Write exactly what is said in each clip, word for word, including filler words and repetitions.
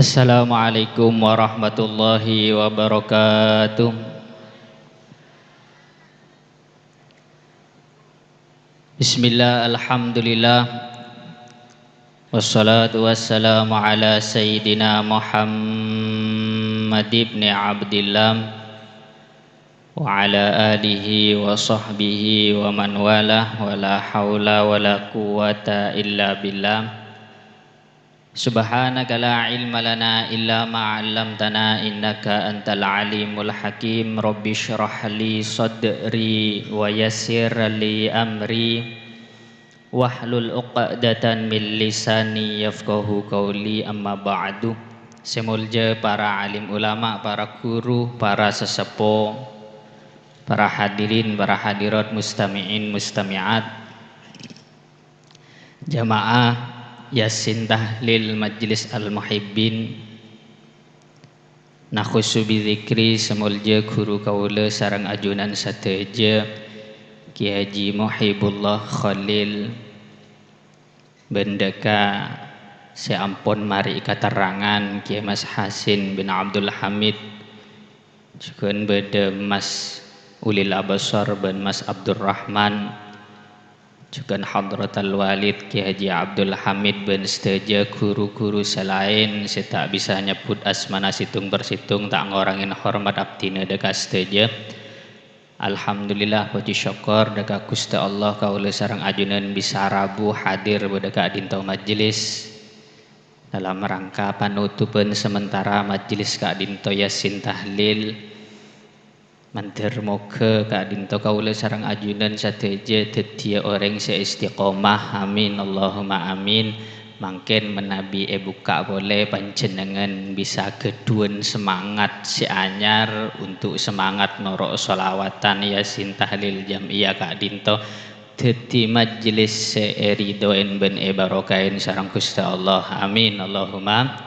Assalamualaikum warahmatullahi wabarakatuh. Bismillah, alhamdulillah. Wassalatu wassalamu ala sayyidina Muhammad ibni Abdillah wa ala alihi wa sahbihi wa man walah, wa la haula wa la quwwata illa billah. Subhanaka la ilma lana illa ma 'allamtana innaka antal alimul hakim. Rabbi shrah li sadri wa yassir li amri wahlul 'uqdatan min lisani yafqahu qauli, amma ba'du. Sè molja para alim ulama, para guru, para saseppo, para hadirin, para hadirat, mustami'in, mustami'at. Jamaah Yasin Tahlil Majelis Al-Muhibbin, nakhussu bi dzikri sè molja ghuru kaulâ sareng ajunan sadhâjâ, Kiai Haji Muhibullah Khalil, bân dhâka sè ampon marè katerrangan, Kiai Mas Hasin bin Abdul Hamid, Jhughân bâdâ Mas Ulil Absar bân Mas Abdurrahman, jhughân Hadratal Walid Kiai Haji Abdul Hamid bân sadhâjâ ghuru-ghuru sè laèn sè ta' bisa nyebbhut asmana sèttong per sèttong, ta' ngorangè hormat abdhina dhâ' ka sadhâjâ. Alhamdulillah, pojhi sokkor dhâ' ka Ghustè Allah, kaulâ sareng ajunan bisa rabu hadir bâdâ ka'dinto majelis. Dalam rangka panutupan sementara majelis ka'dinto Yasin Tahlil, mandhâr moghâ ka'dinto kaulâ sareng ajunan sadhâjâ dhâddhiyâ orèng sè istiqomah. Amin, Allahumma amin. Mangkèn manabi èbukka' polè panjhennengngan bisa ghâdhuwân semangat sè anyar untuk semangat noro' sholawatan Yasin Tahlil Jam'iyah ka'dinto. Dhâddhi majelis sè èridhoèn bân èbarokaèn sareng Ghustè Allah. Amin, Allahumma.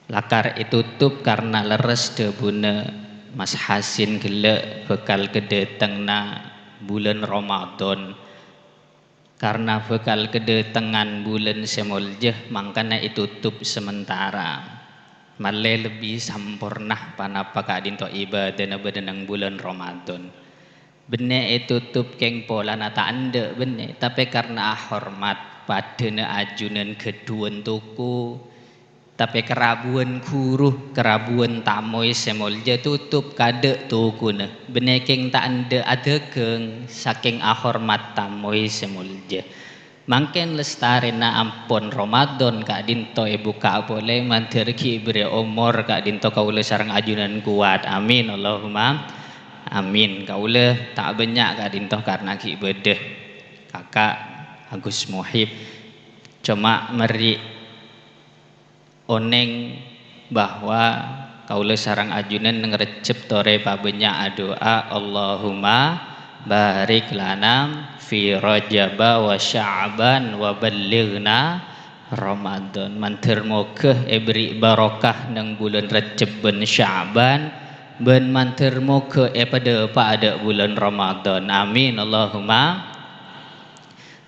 Lakar ètotop karna lerres dhâbuna Mas Hasin ghellâ' bhâkal kadhâtengnga bulân Ramadan. Karna bhâkal kadhâtengngan bulân sè molja, mangkana ètotop sementara. Malè lebbi samporna ponapa ka'dinto ibadana bâdâ neng bulân Ramadan. Bânnè ètotop kèng polana ta' endâ' bânnè, tapè karna ahormat, padâna ajunan ghâdhuwân toko, tapè karabuwân ghuru, karabuwân tamoy sè molja totop kadâ' tokona, bânnè kèng ta' endâ' adhâghâng sakèng ahormat tamoy sè molja. Mangkèn lastarèna ampon Ramadan ka'dinto èbukka'a polè, mandhâr ghi' bârâ' omor ka'dinto kaulâ sareng ajunan kowat. Amin, Allahumma amin. Kaulâ ta' bânnya' ka'dinto karna ghi' bâdâ kaka' Agus Muhib. Coma mèrri' onèng bahwa kaulâ sareng ajunan neng Rejjeb torè pabânnya' adu'a, "Allahumma barik lana fi Rajaba wa Sya'ban wa ballighna Ramadan." Mandhâr moghâ èberri' barokah neng bulân Rejjeb bân Sya'ban, bân mandhâr moghâ èpadâpa' adâ' bulân Ramadan. Amin, Allahumma.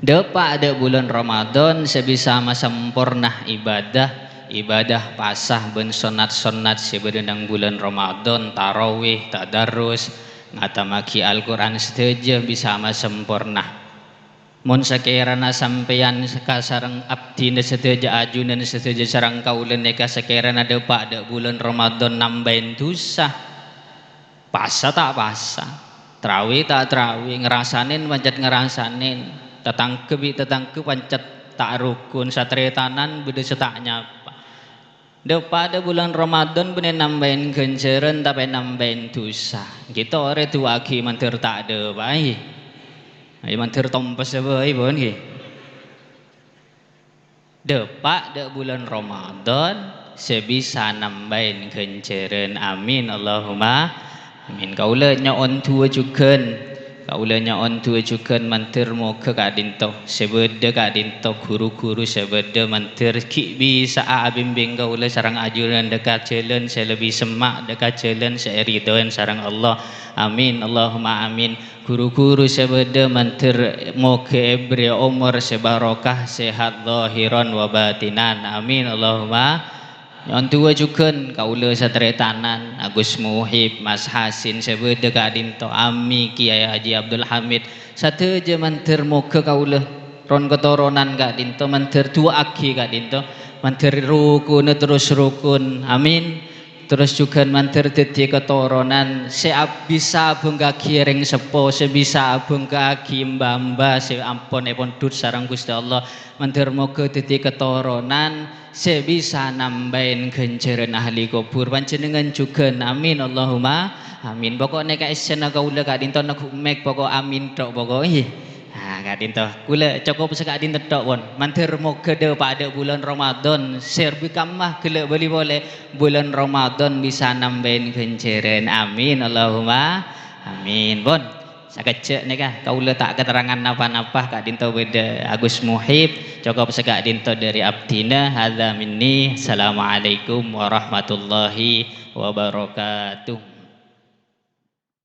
Dâpa' adâ' bulân Ramadan sè bisa masamporna ibadah, ibadah pasa bân sonnat-sonnat sè bâdâ neng bulân Ramadan, tarawih, tadarrus, ngatamaghi Al-Qur'an sadhâjâ bisa masamporna. Mon sakèrana sampèyan saka sareng abdhina sadhâjâ, ajunan sadhâjâ sareng kaulâ nèka sakèrana dâpa' adâ' bulân Ramadan nambâi dhusa, pasa ta' pasa, trawi ta' trawi, ngrasanèn pancet ngrasanèn, tatangghâ bi' tatangghâ pancet ta' rokon, sataretanan bâdâ sè ta' nyapa. Dâpa' adâ' bulân Ramadan bânnè nambâi ghânjhârân tapè nambâi dhusa. Ghi' torè du'aaghi mandhâr ta' dâpa'i. Ayo mandhâr tompessa bhâi, pon, ghi. Dâpa' adâ' bulân Ramadan sè bisa nambâi ghânjhârân. Amin, Allahumma amin. Kaulâ nyo'on du'a jhughân. Kaulâ nyo'on du'a jhughân mandhâr moghâ ka'dinto sè bâdâ ka'dinto ghuru-ghuru sè bâdâ mandhâr ghi' bisa'a abimbing kaulâ sareng ajunan dâ' ka jhâlân sè lebbi semma', dâ' ka jhâlân sè èridhoèn sareng Allah. Amin, Allahumma amin. Ghuru-ghuru sè bâdâ mandhâr moghâ èberri' omor sè barokah, sehat zahiran wa batinan. Amin, Allahumma Nyo'on du'a jhughân kaulâ sataretanan, Agus Muhib, Mas Hasin, sè bâdâ ka'dinto, Ami, Kiai Haji Abdul Hamid, sadhâjâ mandhâr mogâ kaulâ ron katoronan ka'dinto, mandhâr du'aaghi ka'dinto, mandhâr rukunna terros rukun. Amin. Terros jhughân mandhâr dhâddhi katoronan sè ab-, bisa abhângka'aghi rèng seppo, sè bisa abhângka'aghi emba-emba sè ampon èpondhut sareng Ghustè Allah. Mandhâr mogâ dhâddhi katoronan sè bisa nambâi ghânjhârân ahli kobhur. Panjhennengngan jhughân. Amin, Allahumma amin. Pokok nèka èssèna kaulâ ka'dinto neggu' mik, pokok amin tok pokok. Ih. Ah, ka'dinto. Kaulâ cokop saka'dinto tok, pon. Mandhâr mogâ dâ'-padâ bulân Ramadan, sè lebbi kamma ghellâ' bâli polè bulân Ramadan bisa nambâi ghânjhârân. Amin, Allahumma amin. Pon. Sakejjhâ' nèka, kaulâ ta' katerrangan napa-napa, ka'dinto bâdâ Agus Muhib, cokop saka'dinto dâri abdhina, hadza minni, assalamualaikum warahmatullahi wabarakatuh.